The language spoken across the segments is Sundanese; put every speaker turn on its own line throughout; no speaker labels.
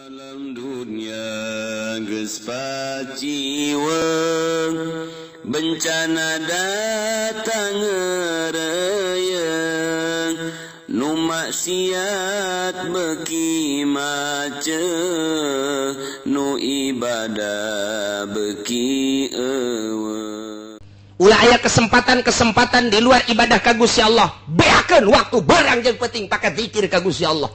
Alam dunia geus paciweng, bencana datang ngereyeng, nu maksiat beuki maceuh, nu ibadah beuki eueuh.
Ulah aya kesempatan-kesempatan di luar ibadah ka Gusti Allah. Beakeun waktu barang jeung penting pake zikir ka Gusti Allah.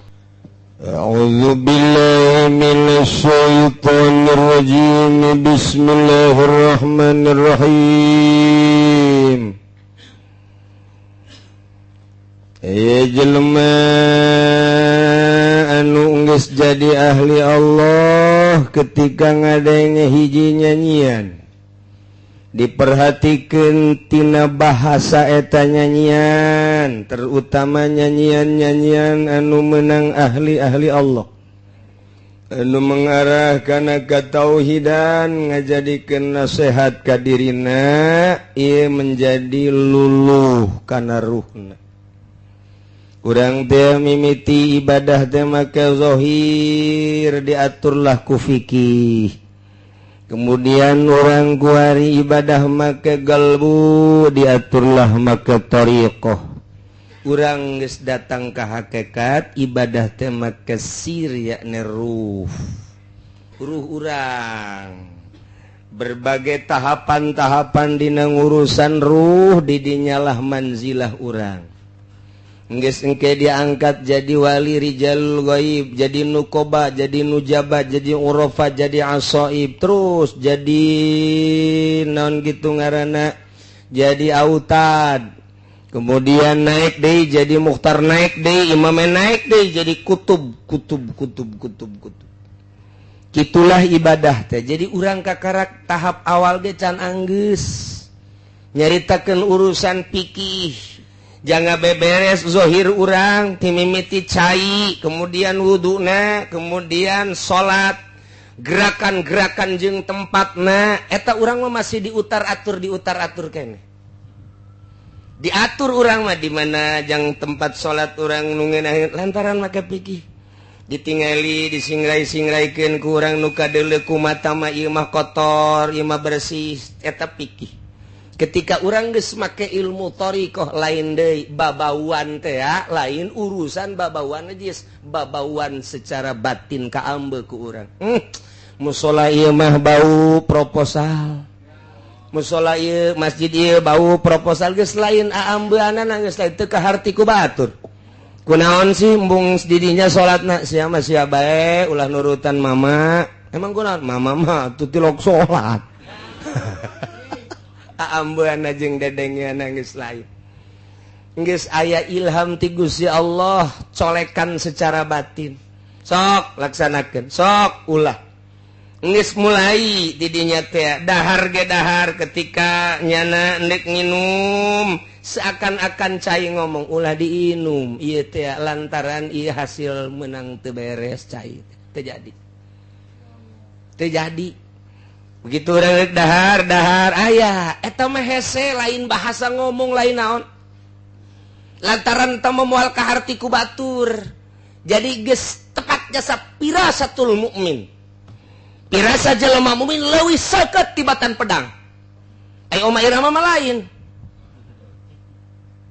A'udzu billahi minasyaitonir rajim. Bismillahirrahmanirrahim. Aya jelema anu geus jadi ahli Allah ketika ngadenge hiji nyanyian, diperhatikan tina bahasa eta nyanyian, terutama nyanyian-nyanyian anu menang ahli-ahli Allah, anu mengarah kana katauhidan, ngajadikeun nasihat ka dirina, ieu menjadi luluh kana ruhna. Urang teh mimiti ibadah teh make zahir, diaturlah ku fikih. Kemudian orang kuari ibadah make galbu, diaturlah make tariqah. Urang geus datang ka hakikat ibadah teh make sir, yakni ruh. Ruh urang berbagai tahapan-tahapan dina ngurusan ruh, didinyalah manzilah urang. Geus engke diangkat jadi wali rijal ghaib, jadi nukoba, jadi nujaba, jadi urafa, jadi asoib, terus jadi non gitu ngaranna, jadi autad. Kemudian naik deui jadi mukhtar, naik deui imam, naik deui jadi kutub, kutub, kutub, kutub, kutub. Kitulah ibadah teh. Jadi urang kakarak tahap awal ge can anggeus nyaritakeun urusan fikih. Jangan beberes zohir urang timimiti cai, kemudian wuduna, kemudian salat, gerakan-gerakan jeung tempatna, eta urang mah masih diutar atur keneh. Diatur urang mah di mana jang tempat salat urang nu ngeunah lantaran make fikih. Ditingali, disingrai-singraikeun ku urang nu kadeuleu ku mata mah ieu mah kotor, ieu mah bersih, eta fikih. Ketika urang geus make ilmu thariqah lain deui babauan teh ya, lain urusan babauan najis, babauan secara batin kaambe ku urang. Musola ieu mah bau proposal. Musola ieu masjid ieu bau proposal geus lain aambeanana geus lain teu kaharti ku batur. Kunaon sih embung didinya salatna sia mah sia bae ulah nurutan mama. Emang kunaon mama mah tuh tilok salat. Aambean jeung dedengnya geus lain. Geus aya ilham ti Gusti Allah, colekan secara batin. Sok laksanakeun, sok ulah. Geus mulai didinya teh dahar ge dahar ketika nyana endek nginum, seakan-akan cai ngomong ulah diinum ieu teh lantaran ieu hasil menang teu beres cai teu jadi. Teu jadi. Begitu orang dahar dahar aya eta mah hese lain bahasa ngomong lain naon lantaran teu moal kaharti ku batur. Jadi geus tepat jasa pirasatul mukmin, pirasa jelema mukmin leuwih seukeut tibatan pedang. Ai Oma Irama mah lain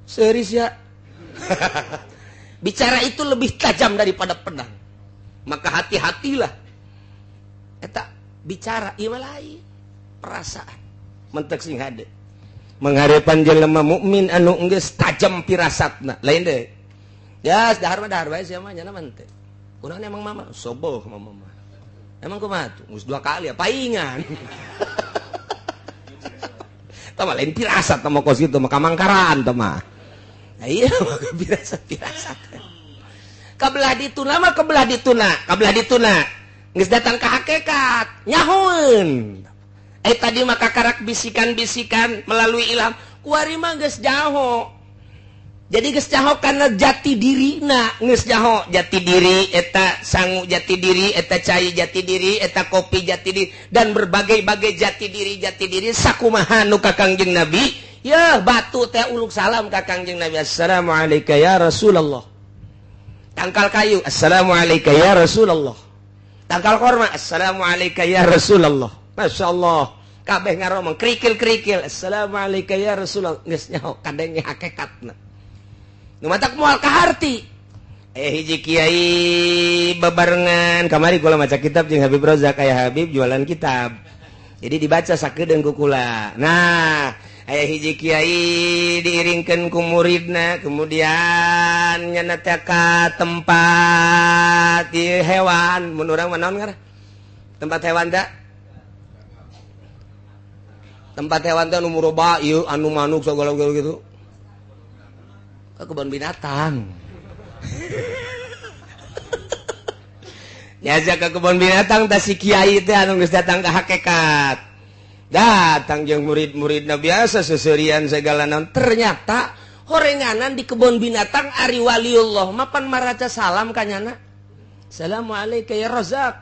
seuris ya. Bicara itu lebih tajam daripada pedang, maka hati-hatilah eta bicara ieu lain perasaan mentek sing hade mengharepan jelema mukmin anu geus tajam pirasatna lain deui. Ya dahar mah dahar bae sia mah nya mah teu kunaon emang mama soboh mama mah emang kumaha tuh geus dua kali ya paingan. Tah mah lain pirasat tah mah kos kitu mah kamangkaran tah mah. Nah iya mah pirasat-pirasat kabelah dituna mah kebelah dituna kabelah dituna geus datang ka hakikat nyahoeun. Tadi mah kakarak bisikan-bisikan melalui ilham, kuari mah geus jaho. Jadi geus jaho kana jati dirina, geus jaho jati diri eta sangu jati diri eta cai jati diri eta kopi jati diri dan berbagai-bagai jati diri sakumaha nu ka Kangjeng Nabi. Yeuh batu teh uluk salam ka Kangjeng Nabi, assalamualaikum ya Rasulullah. Tangkal kayu, assalamualaikum ya Rasulullah.
Tangkal korma, assalamualaikum ya Rasulullah. Masya Allah, kabeh ngaromong kerikil-kerikil, assalamualaikum ya Rasulullah. Geus nyaho kadenge hakikatna. Nu matak moal kaharti. Hiji kiai bebarengan kamari kula maca kitab jeung Habib Rozak, aya Habib jualan kitab. Jadi dibaca sakedeung ku kula. Nah, aya hiji kiai diiringkeun ku muridna, kemudian nyana teh ka tempat ieu hewan, mun urang mah naon ngaran? Tempat hewan teh? Tempat hewan teh anu muroba ieu anu manuk sagala-gala gitu. Ka kebun binatang. Nyajak ke kebun binatang teh si kiai teh anu geus datang ka hakikat. Datang jeung murid-muridna biasa seserian segala naon. Ternyata horenganan di kebun binatang ari waliullah mapan maraca salam ka nyana. Assalamualaikum ya Razak.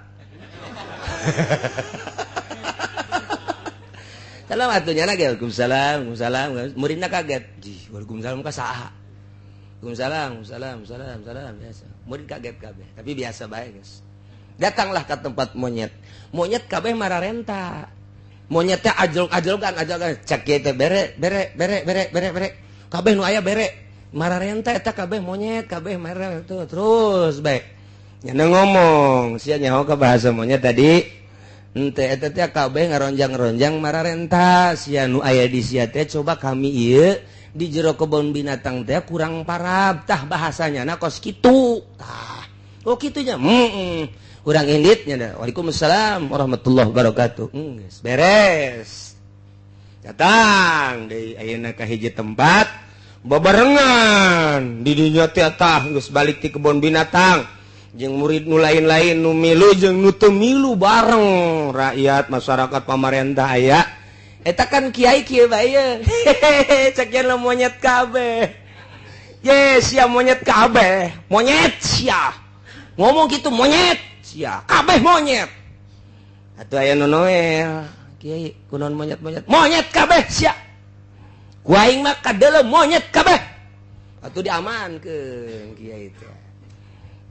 Salam atuh nyana ge waalaikumsalam, waalaikumsalam. Muridna kaget. Jih, waalaikumsalam ka saha? Waalaikumsalam, salam, salam, salam, biasa. Murid kaget kabeh, tapi biasa bae geus. Datanglah ke tempat monyet. Monyet kabeh mararenta. Monyet teh ajlok-ajlokan, ajlokan. Cek kieu teh bere, bere, bere, bere, bere, bere. Kabeh nu aya bere. Mararenta eta kabeh monyet, kabeh mararenta terus bae. Nyana ngomong, sia nyaho ka bahasa monyet tadi. Henteu eta teh kabeh ngaronjang-ronjang mararenta. Sia nu aya di sia teh coba kami ieu di jero kebun binatang teh kurang parab tah bahasanya na kos kitu tah. Oh kitunya. Urang inditnya dah. Waalaikumsalam warahmatullahi wabarakatuh. Geus beres. Datang deui ayeuna ka hiji tempat babarengan di dinya teh tah geus balik ti kebun binatang jeung murid nu lain-lain nu milu jeung nu teu milu bareng rakyat masyarakat pamarentah aya. Eta kan kiai kieu bae ye. Cek yen monyet kabeh. Ye sia monyet kabeh. Monyet sia. Ngomong gitu monyet sia. Kabeh monyet. Atuh aya nu noel. Kiai kunaon monyet-monyet? Monyet kabeh sia. Ku aing mah kadeuleu monyet kabeh. Atuh diamankeun kiai teh.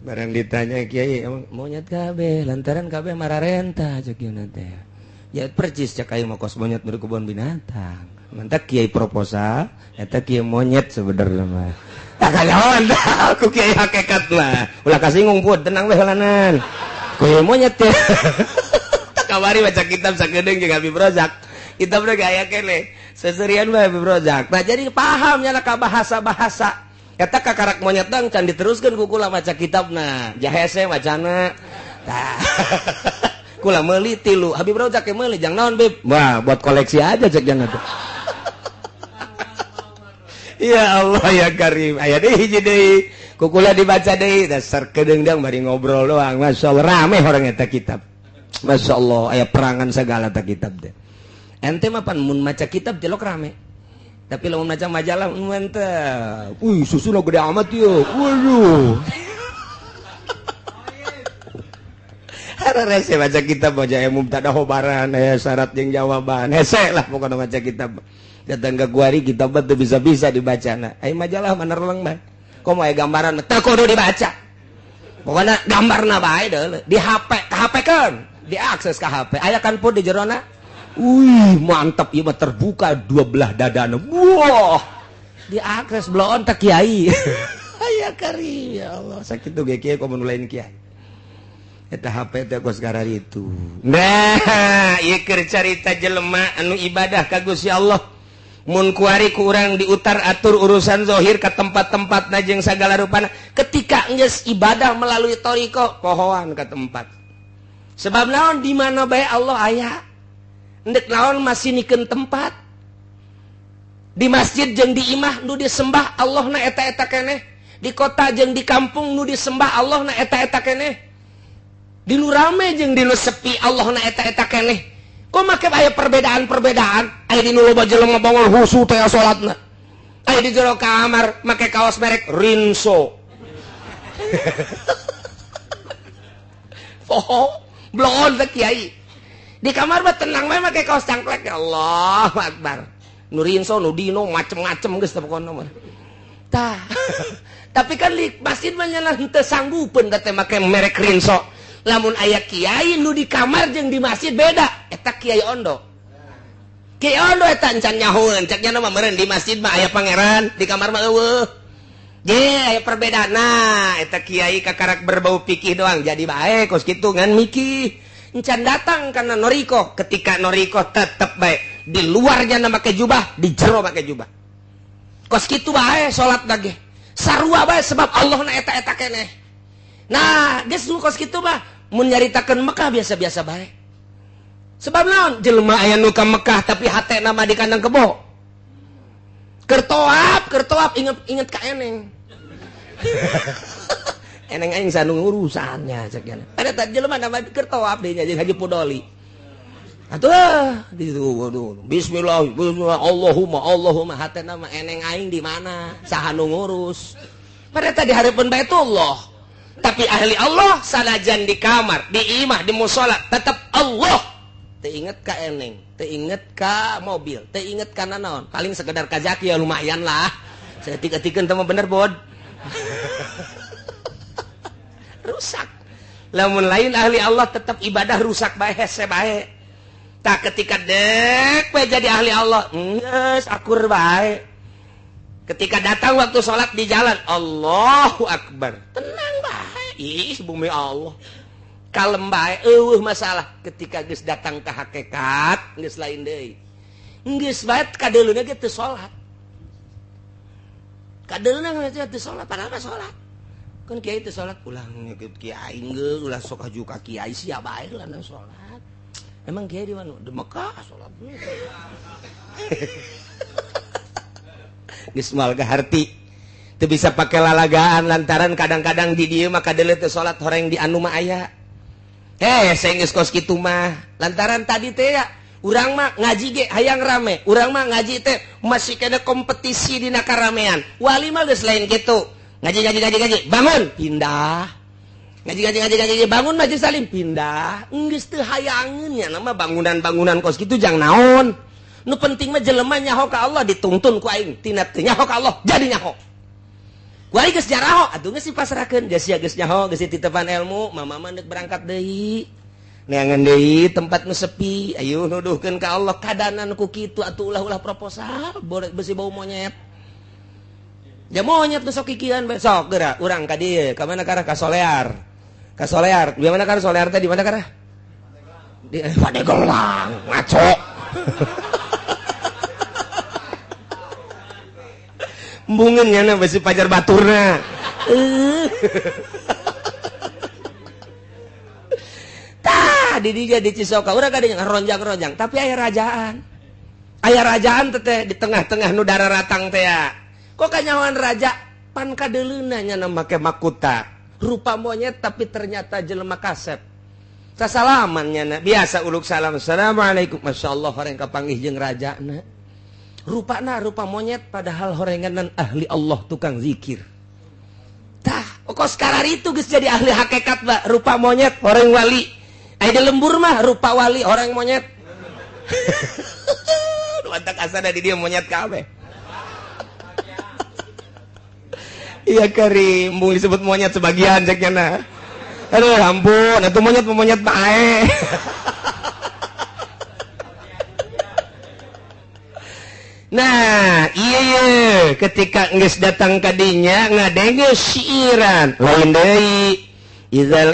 Barang ditanya kiai emang monyet kabeh lantaran kabeh mararenta cek ieu teh. Ya percis cek aing mah kos monyet di kebun binatang. Mantak kiai proposal eta kiai monyet sebenarnya mah. Tak kalawan aku kiai hakikat mah. Ulah kasinggung pun tenang we heulanan. Kiai monyet teh. Tak kamari baca kitab sakedeung jeung Habib Rozak. Kitabna ge aya keneh. Seserian bae Habib Rozak. Nah jadi paham nya ka bahasa-bahasa. Eta kakarak monyet dang can diteruskeun ku kula maca kitabna. Jahese macana. Tah. Kula meuli tilu Habib Rozak ge meuli jang naon Bib? Wah, buat koleksi aja cek jangan tuh. Ya Allah ya Karim. Aya deui hiji deui. Ku kula dibaca deui dasar kedeung bari ngobrol doang. Masyaallah rame orang eta kitab. Masyaallah aya perangan segala ta kitab teh. Ente mah pan mun maca kitab jelok rame. Tapi lamun maca majalah mantep. Wih, susuna gede amat ieu. Waduh. Rese baca kitab baca mubtada khobaran syarat jeung jawaban hese lah pokokna maca kitab datang ke kuari kitab teu bisa-bisa dibacana ai majalah mah nerleng mah komo aya gambaran teu kudu dibaca pokokna gambarna bae deuleu di HP ka HP-keun diakses ka HP aya kan pun di jerona wih mantap ieu mah terbuka dua belah dadana wah diakses bloon teh kiai aya kari ya Allah sakitu ge kiai komo nu lain kiai eta HP teh kos itu. Nah, ieu keur carita jelema anu ibadah ka Gusti Allah. Mun kuari ku urang diutar atur urusan zahir ka tempat-tempatna jeung sagala rupana. Ketika geus ibadah melalui thariqah, pohoan ka tempat. Sebab naon di mana bae Allah aya. Endek naon masih nikeun tempat. Di masjid jeung di imah nu disembah Allahna eta-eta keneh. Di kota jeung di kampung nu disembah Allahna eta-eta keneh. Di nu rame jeung di nu sepi Allahna eta-eta keneh. Kok make aya perbedaan-perbedaan? Aya di nu loba jelema bangol husu teh salatna. Aya di jero kamar make kaos merek Rinso. Poho, bloon teh kiai. Di kamar mah tenang bae make kaos cangklek ya Allah akbar. Nu Rinso, nu Dino macem-macem geus teh pokona mah. Tah. Tapi kan di masjid mah nya henteu sanggupeun teh make merek Rinso. Lamun aya kiai nu di kamar jeung di masjid beda, eta kiai ondo. Kiai ondo eta encan nyahoeun, cek nya mah meureun di masjid mah aya pangeran, di kamar mah eueuh. Ge aya perbedaan. Nah, eta kiai kakarak berbau pikih doang jadi bae kos kitu ngan mikih. Encan datang karena noriko, ketika noriko tetep bae di luarnya na make jubah, di jero make jubah. Kos kitu bae salat lagi. Sarua bae sebab Allah na eta-eta keneh. Nah, geus nu kos kitu mah mun nyaritakeun Mekah biasa-biasa bae. Sebab naon? Jelema aya nu ka Mekah tapi hatena mah di kandang kebo. Kertoap inget ka eneng. Eneng aing sanu urusannya cek nya. Ada tadi jelema nama kertoap deui nya jeung Haji Pudoli. Atuh di waduh bismillah bismillah Allahumma Allahumma hatena mah eneng aing di mana? Saha nu ngurus? Pada tadi hareupeun Baitullah. Tapi ahli Allah sanajan di kamar, di imah, di musola tetap Allah. Teu inget ka eneng, teu inget ka mobil, teu inget ka nanaon. Paling sekedar ka zaki ya lumayan lah. Saeutik-eutikeun teh mah bener bod. Rusak. Lamun lain ahli Allah tetap ibadah rusak bae hese bae. Tak ketika dek we jadi ahli Allah, geus akur bae. Ketika datang waktu salat di jalan, Allahu Akbar. Tenang bae. Ih, bumi Allah. Kalem bae eueuh masalah. Ketika geus datang ke hakikat, geus lain deui. Geus bae kadeuleuna ge teu salat. Kadeuleuna ge teu salat, padahal mah salat. Kan kiai teu salat ulah ngikut kiai geus ulah sok haju ka kiai sia bae lah salat. Emang kiai di mana? Di Mekah salat. Geus moal kaharti. Teu bisa pake lalagaan lantaran kadang-kadang di dieu mah kadeuleu teu salat horeng di anu mah aya. Heh, geus kos kitu mah. Lantaran tadi teh ya, urang mah ngaji ge hayang rame. Urang mah ngaji teh masih kena kompetisi dina karamean. Wali mah geus lain kitu. Ngaji ngaji ngaji ngaji, bangun, pindah. Ngaji ngaji ngaji ngaji, bangun majelis salim, pindah. Geus teu hayangeun nya nama bangunan-bangunan kos kitu jang naon. Nu penting mah jelema nyaho ka Allah dituntun ku aing, tina teu nyaho ka Allah jadi nyaho. Ku aing geus jaraho, atuh geus dipasrahkeun, geus sia geus nyaho, geus dititepan ilmu, mama mah deuk berangkat deui. Neangan deui tempat nu sepi, ayo nuduhkeun ka Allah kadanan ku kitu atuh ulah-ulah proposal, besi bau monyet. Ja monyet nu sok kikian besok geura urang ka dieu, ka mana karah ka Solear. Ka Solear, di mana karah Solear teh di mana karah? Di Padegelang, ngaco. Embungeun nya besi pajar baturna. Tah di dieu di Cisoka urang ka dieu ronjang-ronjang, tapi aya rajaan. Aya rajaan teh di tengah-tengah nu dararatang teh ya. Kok kanyahoan raja pan kadeuleuna nya make makuta. Rupa monyet tapi ternyata jelema kasep. Sasalaman nya biasa uluk salam. Assalamualaikum. Masyaallah horeng kapanggih jeung rajana. Rupana rupa monyet padahal horenganan ahli Allah tukang zikir. Tah, kos karar itu geus jadi ahli hakikat ba, rupa monyet horeng wali. Aya di lembur mah rupa wali horeng monyet. Mantap asana di dieu monyet kabeh. Iya kari, embung disebut monyet sebagian cek nya. Aduh ampun, atuh monyet bae. Nah, iya ketika geus datang ka dinya ngadenge siiran lain deui. Idzal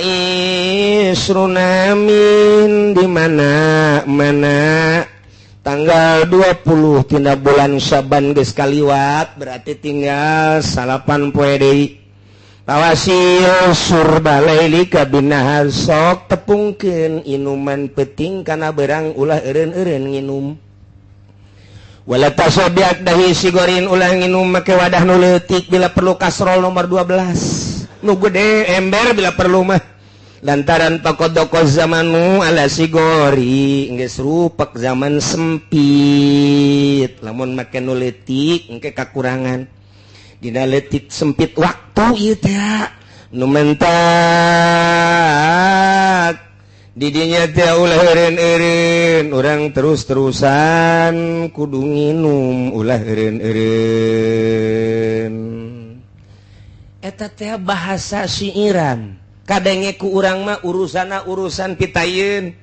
isrunamin di mana mana tanggal 20 tina bulan Syaban geus kaliwat berarti tinggal 9 poe deui. Tawasil surbalaili kabinahar sok tepungkeun inuman peuting kana berang ulah eureun-eureun nginum. Wala tasobiak dahi sigorin ulah nginum make wadah nu leutik bila perlu kasrol nomor 12. Nu gede ember bila perlu mah. Lantaran pakodoko zamanu ala sigori geus rupak zaman sempit. Lamun make nu leutik engke kakurangan. Dina leutik sempit waktu ieu teh nu mentak didinya teh ulah eureun-eureun urang terus-terusan kudu nginum ulah eureun-eureun. Eta teh bahasa siiran. Kadenge ku urang mah urusana urusan pitayeun,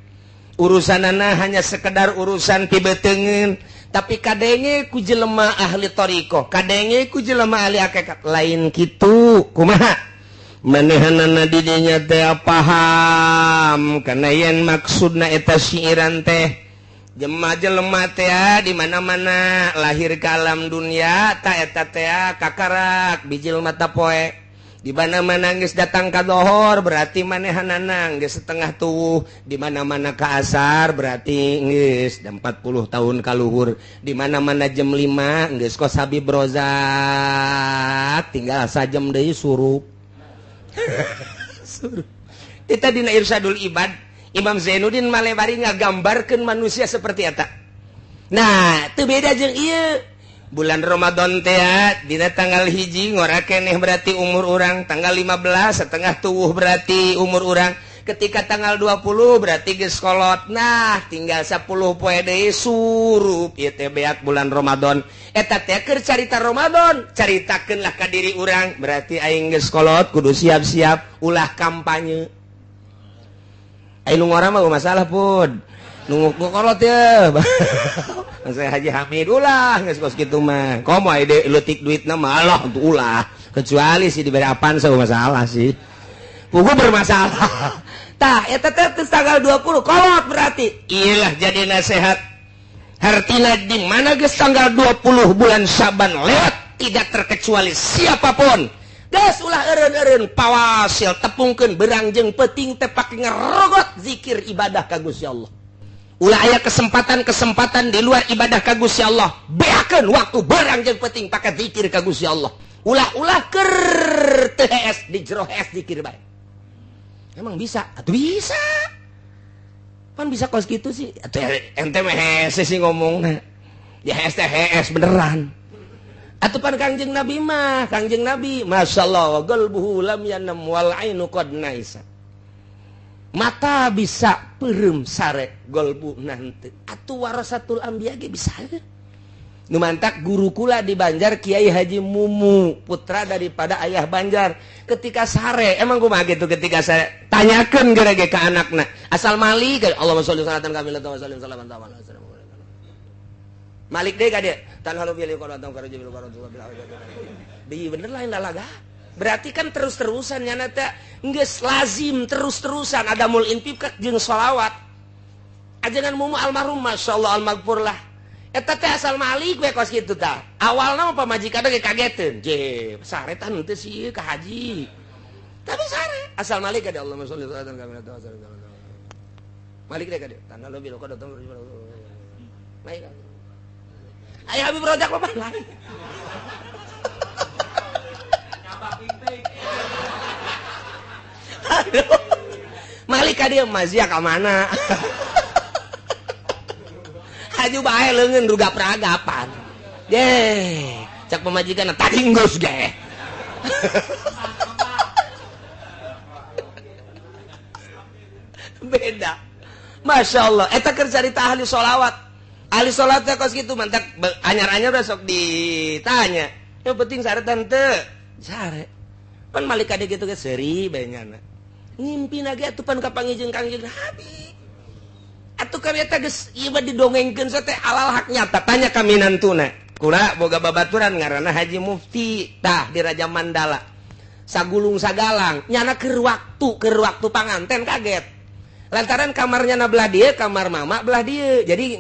urusanana hanya sekedar urusan pibeteungeun, tapi kadenge ku jelema ahli thariqah, kadenge ku jelema ahli hakikat lain kitu. Kumaha manehanana di dinya teh paham kana yen maksudna eta siiran teh jema jelema teh di mana-mana lahir ke alam dunia ta eta teh kakarak bijil mata poe. Di mana-mana geus datang ka dohor berarti manehanana geus setengah tuwuh, di mana-mana ka asar berarti geus 40 tahun kaluhur, di mana-mana jam 5 geus kos Habib Rozak tinggal sajam deui surup. Surup. Eta dina Irsyadul Ibad Imam Zainuddin Malebari ngagambarkeun manusia seperti eta. Nah, teu beda jeung ieu. Bulan Ramadan teh dina tanggal 1 ngora keneh berarti umur urang, tanggal 15 setengah tuwuh berarti umur urang, ketika tanggal 20 berarti geus kolot. Nah, tinggal 10 poe deui surup ieu teh beak bulan Ramadan. Eta teh keur carita Ramadan, caritakeunlah ka diri urang, berarti aing geus kolot kudu siap-siap ulah kampanye. Aing nu ngora mah masalah pun. Nunggu kolot ya. Saya Haji Hamid ulah geus kos kitu mah. Komo aya leutik duitna mah Allah untuk ulah. Kecuali sih diberi apaan saya masalah sih. Pugu bermasalah. Tah eta teh tanggal 20 kolot berarti. Iyalah jadi nasihat. Hartina di mana geus tanggal 20 bulan Syaban lewat tidak terkecuali siapapun. Geus ulah eureun-eureun pawasil tepungkeun berang jeung peuting teh pake ngerogot zikir ibadah ka Gusti Allah. Ulah aya kesempatan-kesempatan di luar ibadah ka Gusti Allah. Beakeun waktu berang jeung peuting pake zikir ka Gusti Allah. Ulah-ulah keur teu hees di jero hees zikir bae. Emang bisa? Atuh bisa. Pan bisa kos kitu sih. Atuh ente mah hese sih ngomongna. Ya hees teh hees beneran. Atuh pan Kangjeng Nabi mah, Kangjeng Nabi masyaallah qalbuhu lam yanam wal ainu qad naisa. Mata bisa peureum sare golbu nanti. Atuh warasatul anbiya ge bisa. Nu mantak guru kula di Banjar Kiai Haji Mumu, putra daripada ayah Banjar. Ketika sare, emang kumaha gitu ketika saya tanyakeun geura ge ka anakna. Asal malik, Allahumma sholli salatan kamilatan wa sallim salatan tamam. Malik deui ka dieu. Tanhalu bil qaratam karaja bil qaratam bil. Deui bener lain lalaga. Berarti kan terus-terusan nyana teh geus lazim terus-terusan ada mul intifak jeung sholawat. Ajengan Mumu almarhum masyaallah almaghfurlah. Eta teh asal malik we kos kitu tah. Awalna mah pamajikan ge kageteun. Je, saretan henteu sih ka haji. Tapi sare asal malik ka Allahumma sholli salatan kamilatan wa sallim. Malik deh ka dieu. Tanah bil qadatam. Baik. Aya Habib Rozak mah lain. Aduh. Malik ka dieu mazia ka mana? Haju bae leungeun rugap-ragapan. Deh, cak pamajikan tadi geus ge. Beda. Masya Allah, eta keur carita ahli sholawat. Ahli sholawat teh kos kitu mantak anyar-anyar besok ditanya. Yang penting sare tante. Sare. Pan malik kade kitu ge seuri bae nyana. Ngimpina ge atuh pan kapanggih jeung Kangjeng Nabi. Atuh kami eta geus ieu mah didongengkeun teh alal hak nyata. Tanya ka minantuna. Kula boga babaturan ngaranna Haji Mufti tah di Raja Mandala. Sagulung sagalang nyana keur waktu panganten kaget. Lantaran kamarnya na belah dia, kamar mama belah dia. Jadi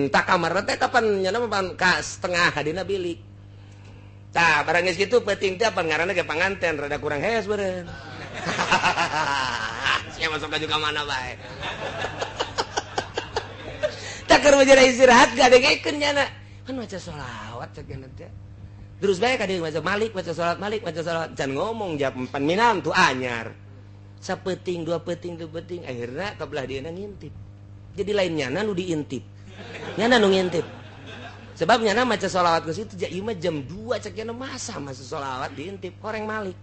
tak kamarna teh kapan nyana mah ka setengah hadina bilik. Tah barang geus kitu peuting teh pan ngaranna ge panganten rada kurang hees beureun. Sia masuk ka juga mana bae. Tak keur majara istirahat gadengekeun nyana. Kan maca sholawat cek nyana teh. Terus bae ka dieu maca Malik, maca sholawat Malik, maca sholawat can ngomong jam pan minantu anyar. Sapeting, dua peting, dua peting, akhirnya kebelah dia ngintip. Jadi lain nyana nu diintip. Nyana nu ngintip. Sebab nyana maca sholawat ke situ ieu mah jam 2 cek nyana masa masa sholawat diintip horeng Malik.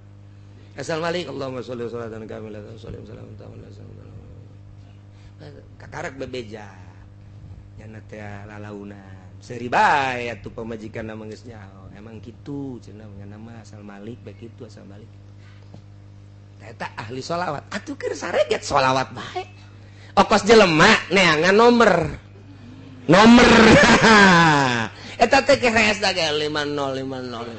Asal Malik Allahumma sholli sholatan kamilatan sholli salamun ta'ala. Kakarak bebeja. Nyana teh lalaunan. Seuri bae atuh pamajikan mah geus nyaho. Emang kitu cenah nyana mah asal Malik bae kitu asal Malik. Eta ahli sholawat atuh keur sareget sholawat bae. Okos jelema neangan nomor. Nomor. Eta teh keres da ge 5050.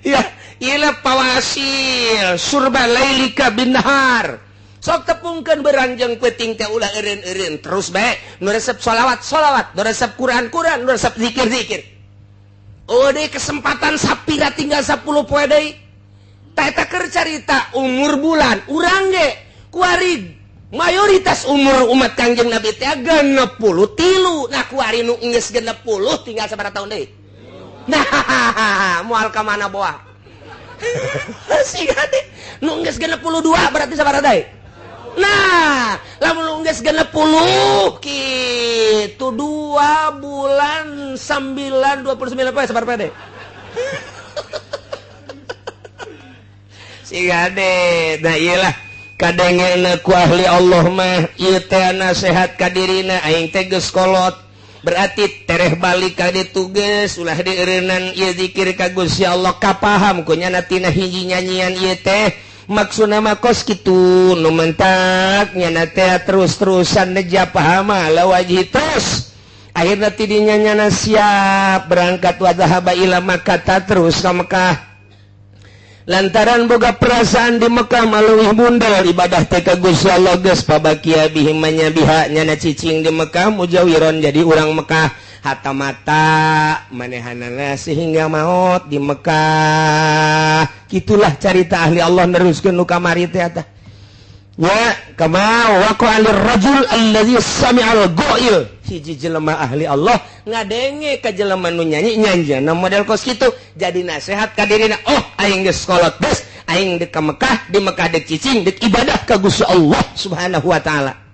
Ya, ieu pawasil surba lailika bin nahar. Sok tepungkeun beranjeng peuting teh ulah eureun-eureun terus bae nu resep sholawat sholawat, nu resep Quran Quran, nu resep zikir zikir. Oh deh kesempatan sapira tinggal 10 poe deui. Ta eta keur carita umur bulan urang ge kuari mayoritas umur umat Kangjeng Nabi teh 63. Nah kuari nu geus 60 tinggal sabaraha tahun deui. Nah moal ka mana boa. Sing hade nu geus 62 berarti sabaraha deui. Nah, lamun geus 60 kitu 2 bulan 9 29 poe sabaraha poe deui. Sing hade. Nah ieu lah kadengena ku ahli Allah mah ieu teh nasehat ka dirina aing teh geus kolot. Berarti tereh balik ka ditu geus ulah dieureunnan ieu zikir ka Gusti Allah kapaham ku nyana tina hiji nyanyian ieu teh. Maksudna mah kos kitu nu mentak nyana teh terus-terusan neja pahama lawaji terus akhirna ti dinya nyana siap berangkat wa zahaba ila Makkah terus ka Mekah lantaran boga perasaan di Mekah maleuwih bundel ibadah teh ka Gusti Allah geus pabakia bihim manya biha nyana cicing di Mekah mujawiron jadi urang Mekah hatta mata manehanana sehingga maut di Mekah. Itulah carita ahli Allah neruskeun nu kamari teh eta. Nya kama waqa lirrajul allazi sami'al ghail. Hiji jelema ahli Allah ngadenge ka jelema nu nyanyi nyanjana model kos kitu jadi nasehat ka dirina, oh aing geus kolot geus aing deuk ka Mekah, di Mekah deuk cicing deuk ibadah ka Gusti Allah Subhanahu wa taala.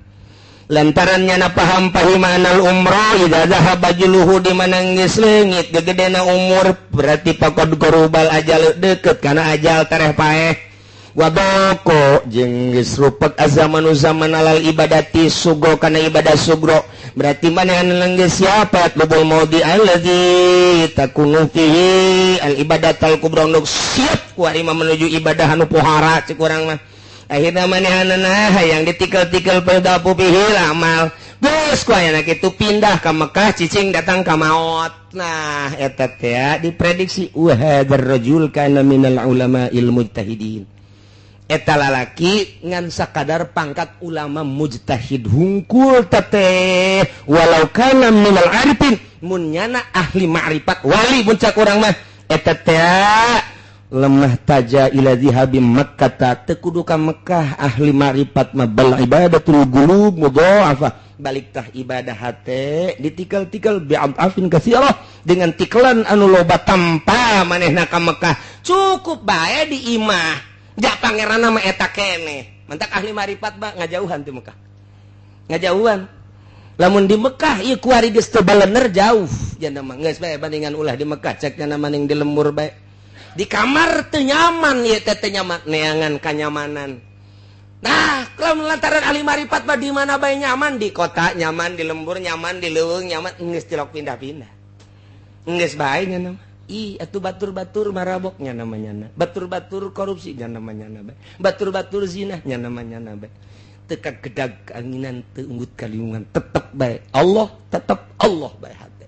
Lantaran nyana paham pahimanal umroh idza dhahaba juluhu di mana geus leungit gegedena umur berarti pakod gorubal ajal deket kana ajal tereh paeh wadoko jeung geus rupek azamanu zaman alal ibadati sugro kana ibadah sugro berarti manehna geus siapa lubul maudi allazi takunu fihi al ibadatal kubra nu siap ku ari menuju ibadah anu pohara cek urang mah. Akhirna manehanana hayang ditikel-tikel pedapu pihil amal geus ku ayana kitu pindah ka Mekah cicing datang ka maot. Nah eta teh diprediksi wa hadzal rajul kana minal ulama'il mujtahidin. Eta lalaki ngan sakadar pangkat ulama mujtahid hungkul teh walau kana minal arifin mun nyana ahli ma'rifat wali mun cak urang mah eta teh lemah taja ila zihabi Makkah teu kudu ka Mekah ahli ma'rifat mah bal ibadatul qulub mudha'afah balik tah ibadah hate ditikel-tikel bi'afin katsirah dengan tikelan anu loba tanpa manehna ka Mekah cukup bae di imah ja pangeranna mah eta keneh mantak ahli ma'rifat mah ngajauhan ti Mekah ngajauhan lamun di Mekah ieu kuari geus teu balener jauh jana mah geus bae bandingan ulah di Mekah cek nya maning di lembur bae di kamar teu nyaman ieu teh teu nyaman neangan kanyamanan. Nah, kalau lantaran ahli marifat mah di mana bae nyaman, di kota nyaman, di lembur nyaman, di leuweung nyaman, geus tilok pindah-pindah. Geus bae nya mah. Ih, atuh batur-batur marabok nya namanya na. Batur-batur korupsi nya namanya na bae. Batur-batur zina nya namanya na bae. Teu kagedag anginan teu unggut kaliungan tetep bae Allah, tetep Allah bae hate.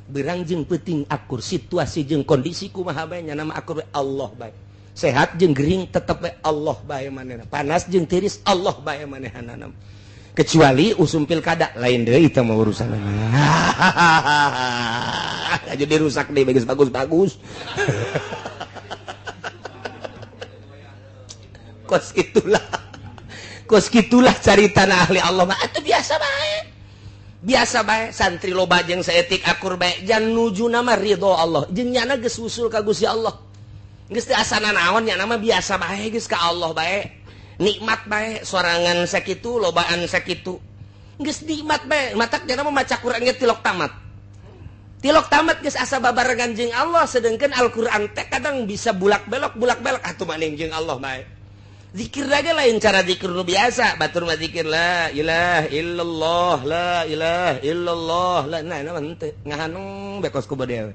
Berang jeung peuting akur situasi jeung kondisi kumaha bae nya nama akur bae Allah bae. Sehat jeung gering tetep bae Allah bae manehna. Panas jeung tiris Allah bae manehanana. Kecuali usum pilkada lain deui eta mah urusanna. Jadi rusak deui bagus bagus-bagus. Kos itulah. Kos kitulah caritana ahli Allah mah atuh biasa bae. Biasa bae santri loba jeung saetik akur bae jan nuju nama ridho Allah jeung nyana geus usul ka Gusti Allah geus teu asana naon nya nama biasa bae geus ka Allah bae nikmat bae sorangan sakitu lobaan sakitu geus nikmat bae matak nya mah maca Quran ge tilok tamat tilok tamat geus asa babarengan jeung Allah sedengkeun Al-Qur'an teh kadang bisa bulak-belok atuh maning jeung Allah bae. Zikir lagi lain cara zikir nu biasa batur mah zikir la ilaha illallah la ilaha illallah la nah mah henteu ngahanung bekos ku bade we.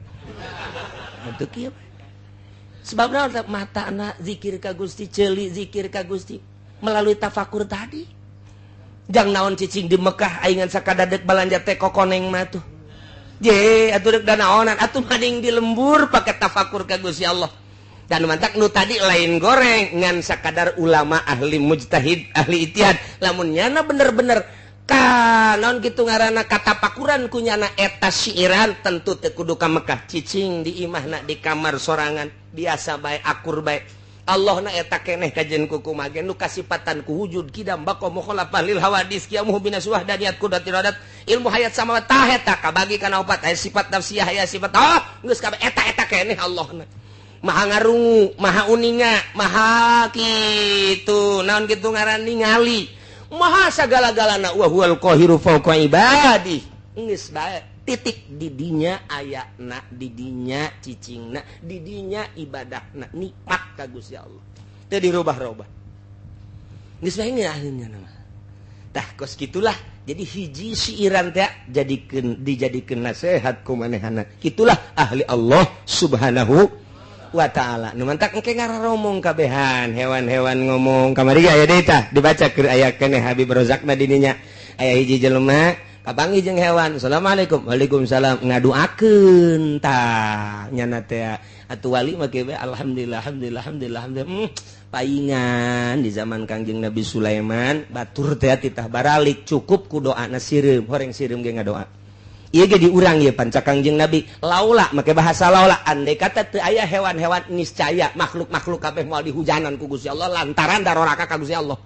Henteu kieu. Sebab naon matana zikir ka Gusti, ceuli zikir ka Gusti melalui tafakur tadi. Jang naon cicing di Mekah aing ngan sakadar dek balanja teh kokoneng mah tuh. Je atuh dek danaonan atuh mading di lembur pake tafakur ka Gusti Allah. Dan mantak nu tadi lain goreng ngan sakadar ulama ahli mujtahid ahli ijtihad lamun nyana bener-bener ka naon kitu ngaranna katapakuran ku nyana eta siiran tentu teu kudu ka Mekah cicing di imahna di kamar sorangan biasa bae akur bae Allah na eta keneh kajen ku kumaha ge nu kasipatan ku wujud kidam baqa mukhalafah lil hawadis qiyamuhu binaswah daniyat qudratir iradat ilmu hayat sama tah eta kabagi kana opat aya sifat nafsiyah aya sifat ah geus kabeh eta eta keneh Allah na maha ngarungu maha uninga maha kitu naon kitu ngaran ningali maha sagala-galana wa huwal qahiru fawqa ibadi geus bae titik didinya ayana didinya cicingna didinya ibadahna nikmat ka Gusti Allah teu dirubah-rubah geus bae ahlinya mah tah kos kitulah jadi hiji siiran teh jadikeun dijadikeun nasihat ku manehana kitulah ahli Allah subhanahu wa ta'ala. Nu mantak engke ngararomong kabehan hewan-hewan ngomong kamari ge aya deui tah dibaca keur aya keneh Habib Rozakna dininya aya hiji jelema kapanggih jeung hewan assalamualaikum waalaikumsalam ngaduakeun tah nyana teh atuh wali mah kieu alhamdulillah alhamdulillah alhamdulillah alhamdulillah paingan di zaman Kangjeng Nabi Sulaiman batur teh titah baralik cukup ku doana sireum horeng sireum ge ngadoa ieu ge diurang ieu panca Kangjeng Nabi laula make bahasa laula andai kata teu aya hewan-hewan niscaya makhluk-makhluk kabeh moal dihujanan ku Gusti Allah lantaran daroraka ka Gusti Allah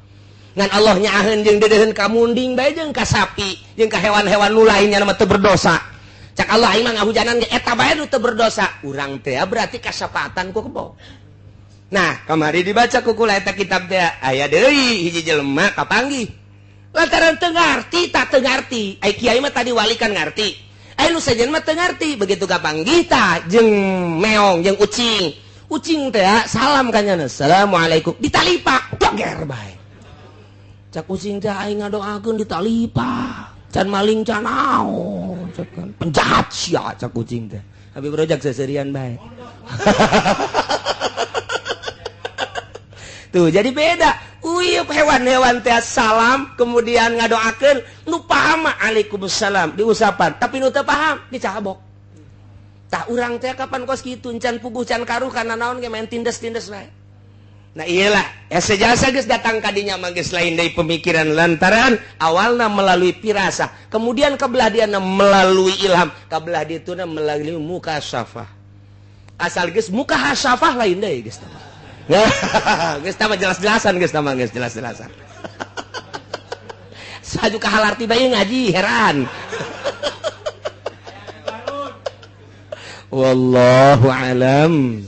ngan Allah nyaaheun jeung deudeuheun ka munding bae jeung ka sapi jeung ka hewan-hewan nu lainnya mah teu berdosa cak Allah aing mah ngahujanan ge eta bae nu teu berdosa urang teh berarti kasapatan ku kebo. Nah kamari dibaca ku kula eta kitab teh aya deui hiji jelema kapanggih lantaran teu ngarti tak teu ngarti ai kiai mah tadi wali kan ngarti ai nu sejen mah teu ngarti begitu kapanggih tah jeung meong jeung ucing ucing teh salam ka nyana assalamualaikum ditalipak joger bae cak ucing teh aing ngadoakeun ditalipak can maling can naon cak penjahat sia cak ucing teh Habib Rojak seserian bae. Tuh jadi beda uyup hewan-hewan teh salam kemudian ngadoakeun nu paham waalaikumsalam diusapan tapi nu teu paham dicabok tah urang teh kapan kos kitu can puguh can karuh kana naon ge main tindes-tindes bae. Nah iyalah ya sejasa geus datang kadinya mah geus lain deui pemikiran lantaran awalna melalui pirasa kemudian kebelah diana melalui ilham kebelah dituna melalui mukasafah asal geus mukasafah lain deui geus tah geus tah jelas-jelasan geus tah geus jelas-jelasan saju ka halarti bae ngaji heran. Wallahu alam.